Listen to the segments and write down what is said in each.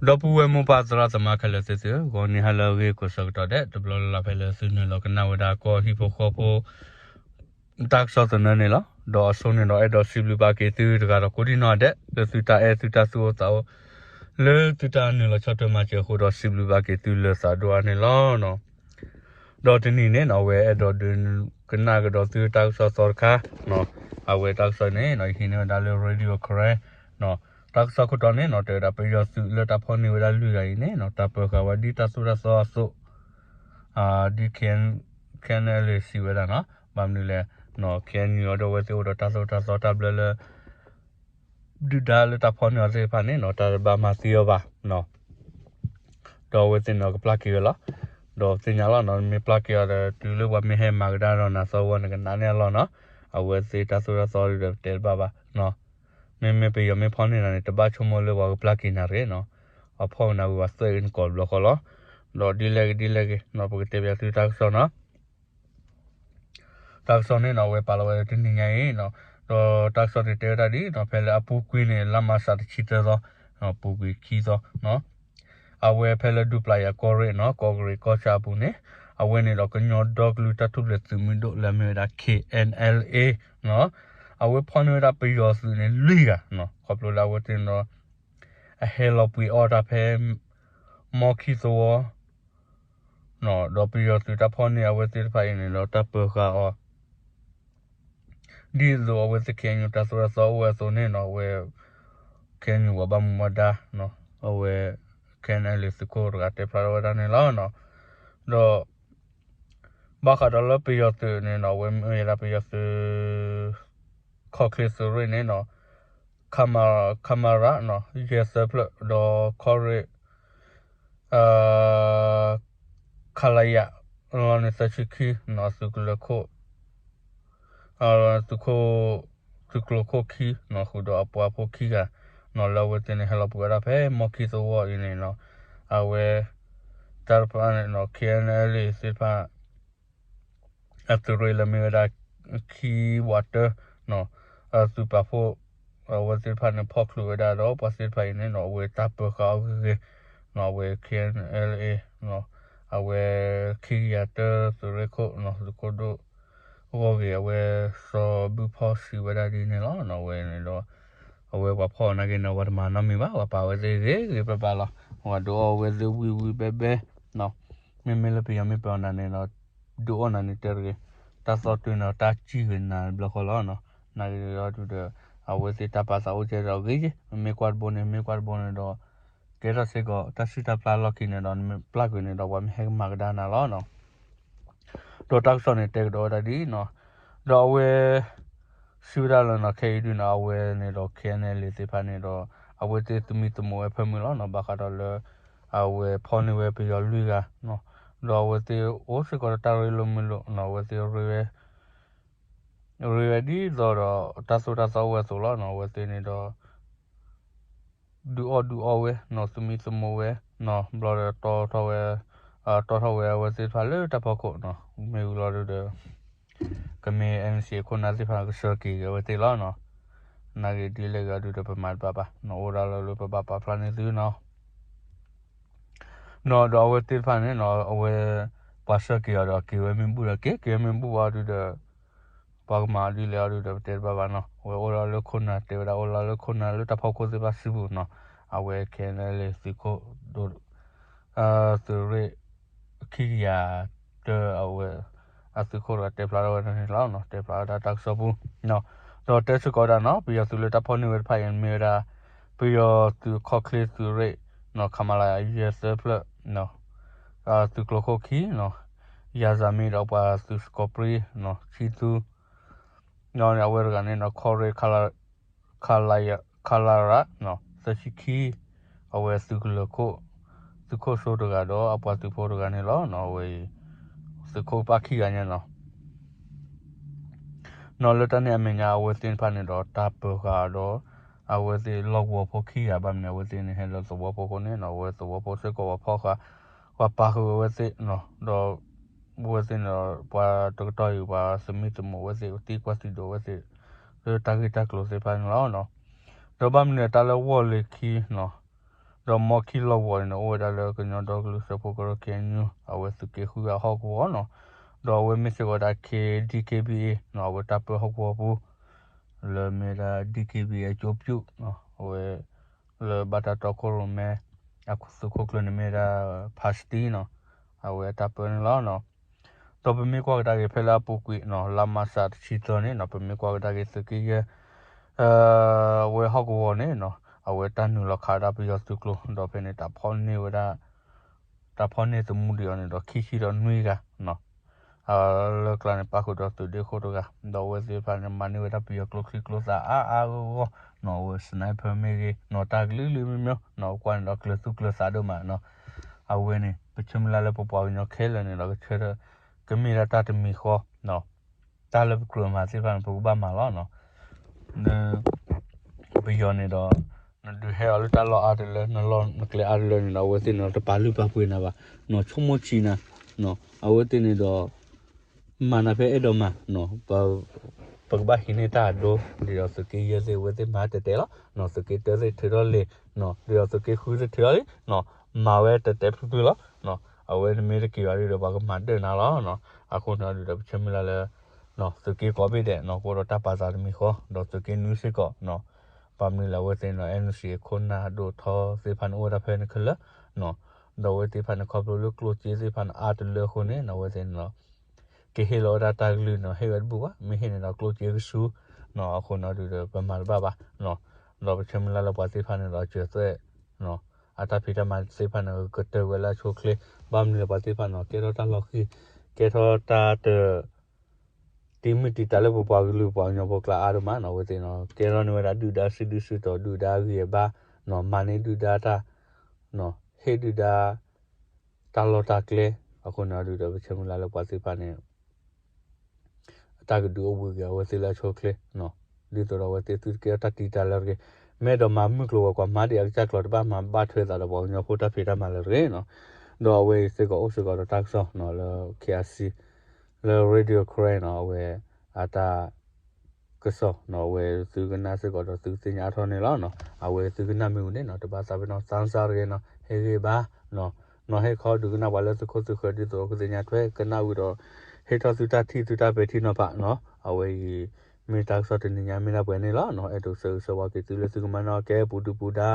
ဒီပုၢ်ဝဲၢ်မိၢ်ပၢ်သရၣ်သမါခဲလၢာ်သ့ၣ်သုဧၢ, ဂီၤနံၤဟါလၢအဂ့ၤကိးဆၢကတီၢ်ဒဲး တဘျီလၢ်လၢ်ဖဲလၢသုနုာ်လီၤကနၣ်ဝဲဒၣ်ကီၢ်ဟံၣ်ဖိဃီဖိ တၢ်ကစီၣ်သနၢၣ်န့ၣ်လီၤ. ဒီးအဆိန့ၣ်ဒီးအဲၣ်ဒိးစံးဘျုးဘၣ်က့ၤသုတဂၤဒီးကိးဒံနီၢ်ဒဲး လၢသုတၢ်အဲၣ်သုတၢ်သူၣ်အိၣ်သးအိၣ် လၢသုတၢ်နုာ်လီၤဆီၣ်ထွဲမၤစၢၤအဃိဒီးစံးဘျုးဘၣ်က့ၤသုလၢသးဒိၣ်အါန့ၣ်လီၤ. ဒီးတနံၤန့ၣ်နီၢ် အဝဲအဲၣ်ဒိးဒုးကနၣ်ကဒီးသုတၢ်ကစီၣ်သီတခါ, အဝဲတၢ်ကစီၣ်န့ၣ်နီၢ် ယဟံးန့ၢ်ဝဲဒၣ်လၢ Radio Karen တၢ်ကစီၣ်ခိၣ်တီန့ၣ်နီၢ် တဲဝဲဒၣ်ပယီၤသုးလၢတၢ်ဖီၣ်န့ၢ်ဝဲဒၣ်လွံၢ်ဂၤအံၤန့ၣ်နီၢ် တၢ်ပၢၤဃာ်ဝဲဒ်တၢ်သိၣ်တၢ်သီအသိး ဒ် K N L A စံးဝဲဒၣ်နီၢ် ဘၣ်မနုၤလဲၣ် K N U အဒိဝဲသ့ၣ်အိၣ်ဒီးတၢ်သိၣ်တၢ်သီတၢ်ဘျၢလၢ ဒုၣ်ဒါလၢတၢ်ဖီၣ်န့ၢ်အီၤသ့ၣ်တဖၣ်န့ၣ်နီၢ် တၢ်တဘၣ်မၤသံအီၤဘၣ် ဒီးအဝဲသ့ၣ်န့ၣ်ကပျၢ်က့ၤဝဲလီၤ. ဒီးသ့ၣ်ညါလီၤနီၢ် မ့ၢ်ပျၢ်က့ၤအီၤဒီး တုၤလၢပှၤမ့ၢ်ဟဲမၤကဒါဒီးနၤသီဝဲနကနၣ်န့ၢ်အလီၢ်နီၢ် အဝဲသ့ၣ်တၢ်သိၣ်တၢ်သီဒုးဒီးပတဲတဘၣ်ဘၣ် မ့မ့ၢ်ပယီၤမ့ၢ်ဖီၣ်န့ၢ်နၤန့ၣ် တဘၣ်ဆိကမိၣ်လၢပှၤကပျၢ်က့ၤနၤတဂ့ၤနီၢ် အဖီၣ်နၤဝံၤပှၤသွဲၣ်ဂ့ၤနကိးဘျီဃီလီၤ. ဒီးဒ်လဲၣ်ဂ့ၤဒ်လဲၣ်ဂ့ၤနီၢ် ပကတဲပၠးသုတၢ်ကစီၣ်နီၢ် တၢ်ကစီၣ်န့ၣ်နီၢ် အဝဲပာ်လီၤဝဲလၢတနံၤညါအံၤနီၢ် ဒီးတၢ်ကစီၣ်န့ၣ်တဲဝဲဒၣ်ဒ်နီၢ် ဖဲလၢအပူၤကွံာ်န့ၣ် လါမၢ်ၡးတဆံသၢသီ ပူၤကွံာ်ခံသီနီၢ် အဝဲဖဲလၢဒူပျၢ်ယၤကီၢ်ရ့ၣ်နီၢ် ကီၢ်ကရ့ၣ်ကီၢ်ဆၣ်အပူၤန့ၣ် အဝဲန့ၣ်ဒီးကညီဒီကလုာ်တၢ်ထူၣ်ဖျဲးသုးမုၢ်ဒိၣ်လၢအမ့ၢ်ဝဲဒၣ် K N L A နီၢ် အဝဲဖီၣ်န့ၢ်ဝဲဒၣ်ပယီၤသုးန့ၣ်လွံၢ်ဂၤနီၢ် ခီဖျိလၢအဝဲသ့ၣ်န့ၣ်ဒီး အဟဲလီၤပှ့ၤအီၣ်တၢ်ဖဲ မီခံသဝီ ဒီးပယီၤသုးတၢ်ဖီၣ်န့ၢ်အဝဲသ့ၣ်တဖၣ်အံၤန့ၣ်ဒီးတၢ်ပၢၤဃာ်အီၤ ဒ်သိးအဝဲသ့ၣ် K N U တၢ်သိၣ်တၢ်သီအိၣ်ဝဲအသိးန့ၣ်နီၢ် အဝဲ K N U ပှၤဘၣ်မူဘၣ်ဒါ အဝဲ K N L A သုးခိၣ်တဂၤတဲဖျါထီၣ်ဝဲဒၣ်န့ၣ်လီၤ. ဒီး ဘၣ်ဃးဒီးလၢပယီၤသုးန့ၣ်နီၢ် အဝဲမ့ၢ်ဝဲဒၣ်ပယီၤသုး ခီၣ်ချ့သုးရ့ၣ်န့ၣ်နီၢ် ခမရ ယဲၢ်သၢဖျၢၣ် ဒီးခီၣ်ရ့ၣ် ခလရ လီၤန့ၣ်သၢဆံခံနီၢ် သုးကလၢၤခိၣ် သုးခိၣ် သုးကျိၤခိၣ်ခံနီၢ် ဃုာ်ဒီးအပှၤဖိခံဂၤနီၢ် လၢအဝဲသ့ၣ်န့ၣ် ဟဲလီၤပှ့ၤဝဲဒၣ်ဖဲမီခံသဝီအံၤန့ၣ်နီၢ် အဝဲ တၢ်တဖၣ်န့ၣ်နီၢ် K N L A သ့ၣ်တဖၣ် အသုးရ့ၣ်လၢမ့ၢ်ဝဲဒၣ် ခံဝးတၢ သုးပာ်ဖှိၣ် အဝဲသ့ၣ်တဖၣ်န့ၣ် ဖီၣ်ချုးဝဲဒၣ်ဒီးပှၤသ့ၣ်တဖၣ်အံၤန့ၣ်နီၢ် အဝဲတၢ်ပၢၤဃာ်အီၤဂ့ၤဂ့ၤနီၢ် အဝဲ K N L A အဝဲ ခံကယၤတၢသုးရ့ၣ်ခိၣ်နီၢ် သုးခိၣ်ဒိၣ် အဂီၢ်ဂ့ၤ အဝဲစီၤဘူၣ်ဖီၣ်စံးဝဲဒၣ်ဒ်န့ၣ်လီၤ. အဝဲန့ၣ်ဒီး အဝဲပှၤဖီၣ်အီၤနာ်က့န့ၣ် ပှၤတမၤနီတမံၤဘၣ် ပှၤပာ်ဝဲသ့ၣ်ဂ့ၤဂ့ၤဘၣ်ဘၣ်လီၤ. ပှၤဒုးအီၣ်ဝဲသ့ၣ်ဝံၣ်ဝံၣ်ဘဲဘဲ မ့မ့ၢ်လၢပယီၤမ့ၢ်ပၢအီၤနၤန့ၣ်ဒီး ဒုးအီၣ်နၤန့ၣ်တဲတဂ့ၤ တၢ်သီၣ်တၢ်န့ၣ်ဒီးတၢ်စံၣ်ဂ့ၤနၤဘျီဃီလီၤ. နာ်က့ဒီးဒုးဒီး အဝဲသ့ၣ်တၢ်ပာ်သးအိၣ်ကဲဒီးဂ့ၤဂ့ၤ မ့မ့ၢ်ကွၢ်တဘိန့ၣ် မ့ၢ်ကွၢ်တဘိန့ၣ်ဒီး ကဲထီၣ်စ့ၢ်ကီး တၢ်စံၣ်တၢ်ဖျါလီၢ်ခံန့ၣ်ဒီး နမ့ၢ်ပျၢ်ကွံာ်န့ၣ်ဒီး ပှၤမ့ၢ်ဟဲကမၤကဒါနၤလီၤ. ဒီးတၢ်ကစီၣ်န့ၣ်တဲကဒီးဝဲဒၣ်ဒ်နီၤ, ဒီးအဝဲ စံးဝဲဒၣ်လၢနီၤ ခဲအံၤဒုးနီၤ အဝဲန့ၣ်ဒီး ခဲအံၤန့ၣ်လံာ်သ့ၣ်တဖၣ်န့ၣ်ဒီး အဝဲသ့ၣ်သမံသမိးဝဲဖၢမုၢ်လီၤနီၤ ဘၣ်ဃးဒီးလၢ အဝဲဖီၣ်န့ၢ်ဝဲပယီၤလွံၢ်ဂၤ ဒီးအဝဲသ့ၣ်အိၣ်စ့ၢ်ကီးဒီးတၢ်ရ့လိာ်မုာ်လိာ်နီၤ အဝဲသ့ၣ် ရ့ဝဲဒ်သိးဒီး တၢ်သိၣ်တၢ်သီအိၣ်ဝဲအသိးလီၤနီၤ အဝဲသ့ၣ်န့ၣ်ဒီး ဒုးအီၣ်ဒုးအီဝဲနီၤ သမံသမိးဝဲနီၤ ဘျီဒီးတီထီၣ်ဝဲ တီထီၣ်ဝဲအဝဲသ့ၣ်တဖၣ်လၢတၢ်ဖီခိၣ်နီၤ မ့ၢ်ဝံၤလီၤဒုးဒီး ကမ့ၢ် N C A ခိၣ်နၢ်သ့ၣ်တဖၣ်န့ၣ် ကဆှၢက့ၤက့ၤအဝဲသ့ၣ်လီၤနီၤ နာ်က့ဒ်လဲၣ်ဂ့ၤအီၤဒုးဒီး ပမၤတဘၣ်ဘၣ်နီၤ အိၣ်ဒၣ်လၢလၢပဘၣ်ပာ်ဖျါန့ၢ်သုနီၤ နီၤ ဒီးအဝဲသ့ၣ်တဖၣ်န့ၣ်နီၤ အဝဲ ပှၤဆှၢက့ၤအီၤဒီး က့ၤဝဲမ့ၢ်ဘူၣ်ဒီးက့ၤ က့ၤဝဲမ့ၢ်ဘူၣ်ဘၣ်အီၤဒုးဒီး ပှၤကမၤအီၤဒ်လဲၣ်အီၤဒုးဒီး ပတဲတဘၣ်ဘၣ်နီၤ အဝဲအိၣ်လီၤလၢခိၣ်နၢ် တဲဝဲဒၣ်အိၣ်လီၤလၢခိၣ်နၢ်လၢတၢ်ဖီခိၣ်သ့ၣ်တဖၣ်စုပူၤနီၤ အဝဲ K N L A သုးခိၣ်ဒိၣ် သုးရ့ၣ် ခံကယၤတၢအဝဲ အသုးခိၣ်တဂၤတဲဖျါထီၣ်ဝဲဒၣ်န့ၣ်လီၤနီၤ တဲဖျါဝဲဒၣ်တၢ်ကစီၣ်ပူၤ ဒီးတဲစ့ၢ်ကီးဝဲဒၣ်နီၤ ပယီၤသုးလၢတၢ်ဖီၣ်န့ၢ်ဝဲတဖၣ်အံၤမ့ၢ်ဝဲဒၣ် ပယီၤသုးခီၣ်ချ့သုးရ့ၣ်နီၤ ခမရ ယဲၢ်သၢဖျၢၣ် သုးကျိၤခိၣ်ခံနီၤ ယၤစၤမံဒီးပှၤသုးစကီးပြံနီၤ ဆံသူ ဒီးအဝဲတဂၤန့ၣ်နီၤ ခီၣ်ရ့ၣ် ခလရ သၢဆံခံ အဝဲသုးကလၢၤခိၣ် သုးခိၣ်စိတဂၤဒီးအပှၤသုးဖိတဂၤန့ၣ်လီၤနီၤ အဝဲအံၤ သုးခိၣ်ပၢ်ခံဂၤညါနီၤ နီၤလၢတၢ်န့ၣ်အမဲာ်ညါ အဝဲသ့ၣ်တဖၣ်န့ၣ်ဒီးတၢ်ပၢၤဃာ်ဒီး အဝဲသ့ၣ်လီၢ်ကဝီၤဖိခံဂၤ ဘၣ်မနုၤအဝဲသ့ၣ်န့ၣ် ဟဲလၢသဝီဖိအဃိန့ၣ်နီၤ အဝဲသဝီဖိစ့ၢ်ကီးပှၤဖီၣ်ဃာ် ပှၤပာ်ဃုာ်အဝဲသ့ၣ်နီၤ ဒီး အဝဲသ့ၣ်န့ၣ်ဒီး ပှၤတကတီၢ်အံၤ ပှၤသမံသမိးအဝဲသ့ၣ် သံကွၢ်သံဒိးအဝဲသ့ၣ် လၢတၢ်ဂ့ၢ်တၢ်ကျိၤသ့ၣ်တဖၣ်န့ၣ်လီၤနီၤ ဒီးဘၣ်မနုၤတၢ်လၢဝီၢ်လ့ၤခံနီၤ ဒီးမီခံလီၢ်ကဝီၤန့ၣ် အိၣ်ဝဲဒၣ်လၢကညီဒီကလုာ်စၢဖှိၣ်ကရၢ ခ့ၣ်အဲၣ်ယူၣ် အဝဲသုးက့ဃုဂၤဟီၣ်ကဝီၤနီၤ, ဒီးအဝဲမ့ၢ်စ့ၢ်ကီးဒၣ် ခ့ၣ် ဒီက့ဘံၣ်အ့ၣ် နီၤ အဝဲတၢ်ပၢဟီၣ်ကဝီၤပူၤ လၢမ့ၢ်ဒၣ် ဒီက့ဘံၣ်အ့ၣ် ကၠိပျူၣ်နီၤ အဝဲ လၢဘၣ်တၢ်တီခိၣ်ရိၣ်မဲ အသုးခိၣ်ကျၢၢ်န့ၣ်မ့ၢ်ဒၣ် ဖါစတံနီၤ အဝဲတၢ်ပၢန့ၣ်လီၤနီၤ. ဒီးပမ့ၢ်ကွၢ်ကဒါက့ၤဖဲလၢအပူၤကွံာ်နီၤ လါမၢ်ၡးတဆံသၢန့ၣ်နီၤ ပမ့ၢ်ကွၢ်ကဒါက့ၤသုးက့ယဲၢ် အဝဲဟီၣ်ကဝီၤန့ၣ်နီၤ အဝဲတၢ်နုာ်လီၤခးဝဲဒၣ်ပယီၤသုးကျိၤ ဒီးဖဲန့ၣ်တၢ်ဖီၣ်န့ၢ်ဝဲဒၣ် တၢ်ဖီၣ်န့ၢ်သမူဒံးအီၤန့ၣ်ဒီး ခံဆံဒီးနွံဂၤနီၤ လၢကျါန့ၣ် ပၣ်ဃုာ်ဒီးသုးဒ့ခိၣ်တဂၤ ဒီးအဝဲသ့ၣ်တဖၣ်န့ၣ် မၤန့ၢ်ဝဲဒၣ်ပယီၤကျိချံကျိသၣ်အါအါဂီၢ်ဂီၢ်နီၤ အဝဲ sniper မ့ၢ်ဂ့ၤနီၤ တၢ်ကလုာ်ကလုာ်မ့ၢ်မ့ၢ်နီၤ ကွၢ်န့ၣ်ဒီးကျၢၤသူကျၢၤသးဒိၣ်မးနီၤ အဝဲန့ၣ် ပဆၢမုၢ်လၢ်လၢပပှၤကညီခဲလၢာ်န့ၣ်ဒီး ကဆၢထၢၣ် ကမ့ၢ်ဒၣ်တၢ်တမံၤဃီနီၤ တၢ်လၢပကြၢးမၤသ့ၣ်တဖၣ်န့ၣ် ပကဘၣ်မၤလီၤနီၤ ပယီၤန့ၣ်ဒီး နဒုးဟဲအီၤလၢတၢ်လီၢ်အါတလၢ နလီၢ်နကျဲအါတလၢန့ၣ်ဒီး အဝဲသ့ၣ်န့ၣ်ဒီး တပာ်လုၢ်ပာ်ပှ့ၤနၤဘၣ်နီၤ ဆိကမိၣ်ဆံးနၤ အဝဲသ့ၣ်န့ၣ်ဒီး မၤနၤဖဲအဲၣ်ဒိးမၤနီၤ ပကဘၣ်ဟံးန့ၢ်တၢ်အဒိ ဒ်ဒီးသုးက့ယဲၢ်သ့ၣ် အဝဲသ့ၣ်မၤတဲာ်တဲာ်လီၤနီၤ သုးက့တၢသ့ၣ်ထုးထီၣ်လံာ်နီၤ ဒ်ဒီးသုးက့ဃုသ့ၣ်ထုးထီၣ်လံနီၤ မၤဝဲတဲာ်တဲာ်ဖျုးဖျုးလီၤနီၤ အဝဲနမ့ၢ်တက့ၤဘၣ်ဒ်ဒီး ပှၤကမၤဒၢၣ်နၤလီၤနီၤ အဃိန့ၣ်ဒ်ဒီး ပဆၢမုၢ်လၢ်လၢ သုးက့ကိးဘ့ၣ်ဒဲးနီၤ ကအိၣ်ဒီးတၢ်ပာ်သးတမံၤဃီ ဒီးသုးက့နွံစ့ၢ်ကီးနီၤ ဘၣ်မနုၤလဲၣ် အဝဲသ့ၣ်န့ၣ်ဒီး NUG အခိၣ်နၢ်ဒိၣ်ထီသ့ၣ်တဖၣ်န့ၣ် အိၣ်ဝဲဒၣ်ဖဲန့ၣ်ခဲလၢာ်နီၤ ဒီးအဝဲသ့ၣ်တဖၣ်န့ၣ် ခီဖျိလၢကျိၣ်စ့သ့ၣ်တဖၣ်န့ၣ် အါတလၢအဃိန့ၣ်နီၤ အဝဲသ့ၣ်န့ၣ်ဒီး ကဟ့ၣ်လီၤဝဲဒၣ်တၢ်ကလုၢ်န့ၣ် ဟ့ၣ်ဝဲတဘူၣ်ဘၣ် မ့ၢ်ဟ့ၣ်န့ၣ်ဒီးကျိၣ်စ့ကဆူနီၤ အဃိန့ၣ်ဒ်ဒီး ပမၤတဘၣ်ဘၣ်နီၤ ဒီးပဆၢမုၢ်လၢ်လၢပှၤသ့ၣ်တဖၣ်န့ၣ်ဒီး စၢၤသွဲၣ်နီၤ အတၢ်ဖံးတၢ်မၤသ့ၣ်တဖၣ်န့ၣ် ကတၢၢ်ဝဲလၢအဆိအချ့ ဘၣ်မနုၤလဲၣ် ပှၤသ့ၣ်တဖၣ်န့ၣ် ကဲထီၣ်တၢ်လီၢ်ဃံၤ ကဲထီၣ်တၢ်တ တံၤမုၢ်တံၤတၢ်လၢပပှၤကလုာ်ပှၤကညီဖိကျါအါဒိၣ်မးနီၤ အဝဲသ့ၣ်န့ၣ် ကဲထီၣ်န့ၢ်ဝဲဒၣ်ဒုၣ်ဒါစုဒုၣ်စုတီၤ ဒုၣ်ဒါဂံၢ်အဘါနီၤ မၤန့ၢ်ဒုၣ်ဒါတၢ် ဟ့ၣ်ဒုၣ်ဒါ တၢ်လီၢ်တၢ်ကျဲ အဃိန့ၣ်ဒ်ဒီး ပဆၢမုၢ်လၢ်လၢပှၤသ့ၣ်တဖၣ်န့ၣ် အတၢ်ကဒုးအိၣ်ဘှံးက့ၤအဝဲသ့ၣ်လၢအဆိအချ့ ဒ်သိးဒီးအဝဲသ့ၣ်သုတကဲထီၣ်တၢ်တံာ်တာ်လၢၤတဂ့ၤ, မ့ၢ်အဲၣ်ဒိးမၤမုၢ်ကျိၤဝဲၤကွာ်မၤဒံးအကစၢ်ကျိၤတဘၣ်မၤဘၣ်ထွဲသးဒီးပှၤကညီဖိတၢ်ဖံးတၢ်မၤလၢၤတဂ့ၤနီၤ, ဒီးအဝဲအံၤစ့ၢ်ကီးအိၣ်စ့ၢ်ကီးဒီးတၢ်ကစီၣ်နီၤလၢ KRC လၢ Radio Karen နီၤ အဝဲအတၢ် ကစီၣ်နီၤ အဝဲသုကနၣ်စ့ၢ်ကီးဒီးသုကသ့ၣ်ညါအါထီၣ်န့ၣ်လီၤနီၤ, အဝဲသုကနၣ်မ့ၢ်ဝံၤန့ၣ်နီၤ တဘၣ်သးပ့ၤနီၣ် သးစၢ်တဂ့ၤနီၤ ဟ့ၣ်ဂံၢ်ဘါ နီၤဟ့ၣ်ခီဒုးကနၣ်ပှၤလၢသုခိၣ်သုဃၢၤဒ်သိးကသ့ၣ်ညါထွဲကနၣ်ဝံၤဒီး ဟ့ၣ်ထီၣ်သုတၢ်ထံၣ်သုတၢ်ပဲာ်ထံနီၤဖးနီၤ, အဝဲအံၤ မ့ၢ်တၢ်ကစီၣ်တနံၤညါမ့ၢ်ဒၣ်ပှဲၤန့ၣ်လီၤနီၤ, အဲၣ်ဒိးဆၢဂ့ၤဆၢဝါက့ၤသုလၢသုကမၤနၢၤကဲပူၤဒုပူၤဒါ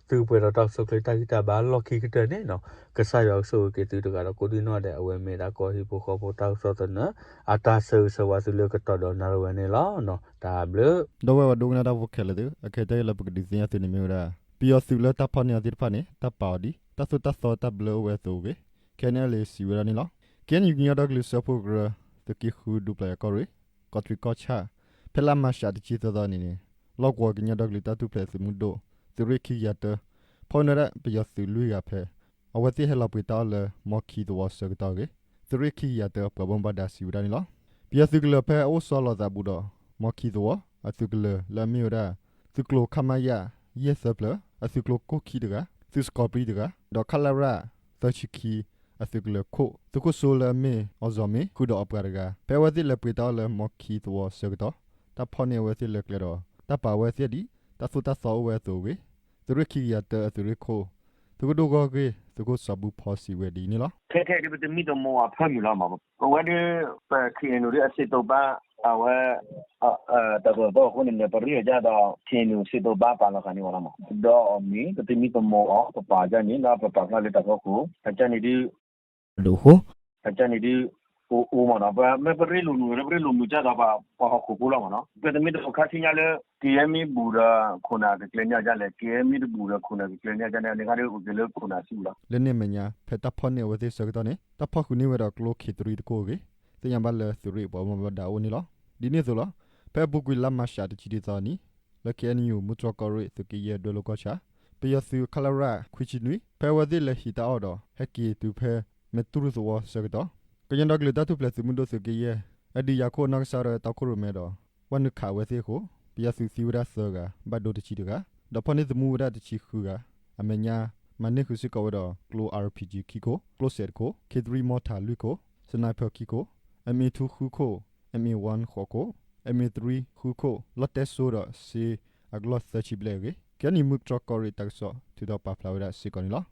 သုကပှဲၤဒီးတၢ်ကဆိၣ်ချ့တၢ်ဂံၢ်တၢ်ဘါလီၢ်ခံကတၢၢ်န့ၣ်နီၤ, ကစၢ်ယွၤကဆိၣ်ဂ့ၤက့ၤသုတဂၤဒီးကိးဒံနီၢ်ဒဲး အဝဲမ့ၢ်ဒၣ်ကီၢ်ဟံၣ်ဖိဃီဖိတၢ်ကစီၣ်သနၢၣ် အတၢ်ဆၢဂ့ၤဆၢဝါသုလၢကတီၢ်ဒီးနၣ်ရံၣ်ဝဲန့ၣ်လီၤနီၤ, တၢ်ဘျုး ဒီပုၢ်ဝဲၢ်ပှၤဒိကနၣ်တၢ်ဖိခဲလၢာ်သ့ၣ် အခဲတၢၢ်လၢပကဒုးသ့ၣ်ညါသုန့ၣ်မ့ၢ်ဝဲဒၣ် ပယီၤသုးလၢတၢ်ဖီၣ်န့ၢ်အီၤသ့ၣ်တဖၣ်န့ၣ် တၢ်ပာ်အီၤဒ် တၢ်သိၣ်တၢ်သီတၢ်ဘျၢအိၣ်ဝဲအသိးအဂ့ၢ် KNLA စံးဝဲဒၣ်န့ၣ်လီၤ. KNU ကညီဒီကလုာ်စၢဖှိၣ်ကရၢ သုးက့ဃုဒူပျၢ်ယၤကီၢ်ရ့ၣ် ကီးတရံးကီၢ်ဆၣ် ဖဲလါမၢ်ၡးတဆံသၢသီန့ၣ်န့ၣ် လီၢ်ကဝီၤကညီဒီကလုာ်တၢ်ထူၣ်ဖျဲးသုးမုၢ်ဒိၣ် သုးရ့ၣ်ခံကယၤတၢ ဖီၣ်န့ၢ်ဝဲဒၣ်ပယီၤသုးလွံၢ်ဂၤဖဲ အဝဲသ့ၣ်ဟဲလီၤပှ့ၤတၢ်အီၣ်လၢ မီခံသဝီဆၢကတီၢ်အဂ့ၢ် သုးရ့ၣ်ခံကယၤတၢ ပှၤဘၣ်မူဘၣ်ဒါစံးဝဲဒၣ်န့ၣ်လီၤ. ပယီၤသုးကလၢၤဖဲအအိၣ်ဆီလီၤသးဘူးဒီး မီခံသဝီ အသုးကလၢၤလၢအမ့ၢ်ဝဲဒၣ် သုးကျိၤ ခမရ ယဲၢ်သၢဖျၢၣ် အသုးကျိၤကိၣ်ခံတဂၤ သုးစကီးပြံတဂၤ ဒီး ခလရ သၢဆံခံ အသုးကလၢၤခိၣ် သုးခိၣ်စိလၢအမ့ၢ်အီၤစီၤမ့ၤ ဃုာ်ဒီးအပှၤတဂၤ ဖဲအဝဲသ့ၣ်လဲၤပှ့ၤတၢ်အီၣ်လၢမီခံသဝီဆၢကတီၢ် တၢ်ဖီၣ်န့ၢ်အဝဲသ့ၣ်လၢကျဲဒီး တၢ်ပာ်ဝဲသ့ၣ်ဒ် တၢ်သိၣ်တၢ်သီအိၣ်ဝဲအသိးအဂ့ၢ် သုးရ့ၣ်ခံကယၤတၢအသုးရ့ၣ်ခိၣ် သုးခိၣ်ဒိၣ်ဂီၢ်ဂ့ၢ် သုးခိၣ်စီၤဘူဖီစံးဝဲဒ်အံၤန့ၣ်လီၤ. ခဲခဲဒ်ပတမံတမီၤအဖၢမုၢ်လီၤမး, အဝဲဒ် ပ KNU ဒ်အစံးသိးဘၣ် အဝဲ တၢ်သိၣ်တၢ်သီအဃိန့ၣ်န့ၣ် ပရ့ၣ်အီၤဒ်ဒီး KNU စံးသိးဘၣ်ပာ်လီၤဃာ်န့ၢ်ဝဲလီၤမး, ဒီးအီၤမ့ၢ် ပတမံတမီၤအီၤ ပပာ်အီၤဒ်န့ၣ် ဒီးပပာ်ဖျါလၢတၢ်ဖီခိၣ် အကန့ၣ်ဒ် ဒိၣ်ဃိ အကန့ၣ်ဒ် အိၣ်အိၣ်မးနီၤ, ပမ့ၢ်ပရ့ၣ်လိာ်မုာ်လၢပရ့ၣ်လိာ်မုာ်ဒ်ဒီးပှၤဟီၣ်ခိၣ်ဖိလီၤမးနီၤ, ပတမ့ၢ်တအိၣ်ခါဆူညါလၢ ကယဲၢ်မ့ၢ်ဘူးဒီးခိၣ်နၢ်ကကျဲန့ၢ်အီၤဒ်လဲၣ်, ကယဲၢ်မ့ၢ်တဘူးဒီးခိၣ်နၢ်ကကျဲန့ၢ်အီၤဒ်န့ၣ် အန့ၣ်ခါဒ်အိၣ်က့ၤလၢခိၣ်နၢ်စုပူၤလီၤ. လၢန့ၣ်အမဲာ်ညါ ဖဲတၢ်ဖီၣ်န့ၢ်အဝဲသ့ၣ်ဆၢကတီၢ်န့ၣ် တၢ်ဖီၣ်ဃုာ်န့ၢ်ဝဲဒီးကျိခံးတရံးတခိၣ်အဂ့ၢ် သ့ၣ်ညါဘၣ်လၢသုးရ့ၣ်ပှၤဘၣ်မူဘၣ်ဒါအိၣ်န့ၣ်လီၤ. ဒ်န့ၣ်အသိးလီၤ. ဖဲအပူၤကွံာ်လါမၢ်ၡးတဆံတသီအနံၤ လၢ KNU မူတြီၢ်ကီၢ်ရ့ၣ် သုးက့ယဲၢ်ဒွဲၣ်လိၤကီၢ်ဆၣ် ပယီၤသုး ခလရ ခွံဆံနွံ ဖဲအဝဲသ့ၣ်လဲၤဟံးတၢ်အီၣ်ဒီး ဟဲက့ၤတုၤဖဲ မဲာ်တူၢ်ရူၢ်သဝီဆၢကတီၢ် ကညီဒီကလုာ်တၢ်ထူၣ်ဖျဲးသုးမုၢ်ဒိၣ်သုးက့ယဲၢ် အဒုးယၤခိၣ်အနီၢ်ကစၢ်ဒၣ်ဝဲတီခိၣ်ရိၣ်မဲဒီး ဝဲနုာ်ခးအဝဲသ့ၣ်အဃိ ပယီၤသုးသံဝဲဒၣ်သၢဂၤ ဘၣ်ဒိတဆံတဂၤ ဒီးဖီၣ်န့ၢ်သမူဝဲဒၣ်တဆံဃုဂၤ အမဲာ်ညါ မၤန့ၢ်ဃုာ်စ့ၢ်ကီးဝဲဒီးကျိ RPG ခံခိၣ်, ကျိစဲးတခိၣ်, ခံသရံၣ်မီၣ်ထၣ်လွံၢ်ခိၣ်, sniper ခံခိၣ်, MA two ဃုခိၣ်, MA one ဃိးခိၣ်, MA three ဃုခိၣ် လီၢ်တဲစိဒီးစ့အကလီၢ်သၢဆံဘျဲၣ်အဂ့ၢ် KNU မုၢ်တြီၢ်ကီၢ်ရ့ၣ်တၢ်ကစီၣ် ထုးထီၣ်ပာ်ဖျါဝဲဒၣ်စ့ၢ်ကီးန့ၣ်လီၤ.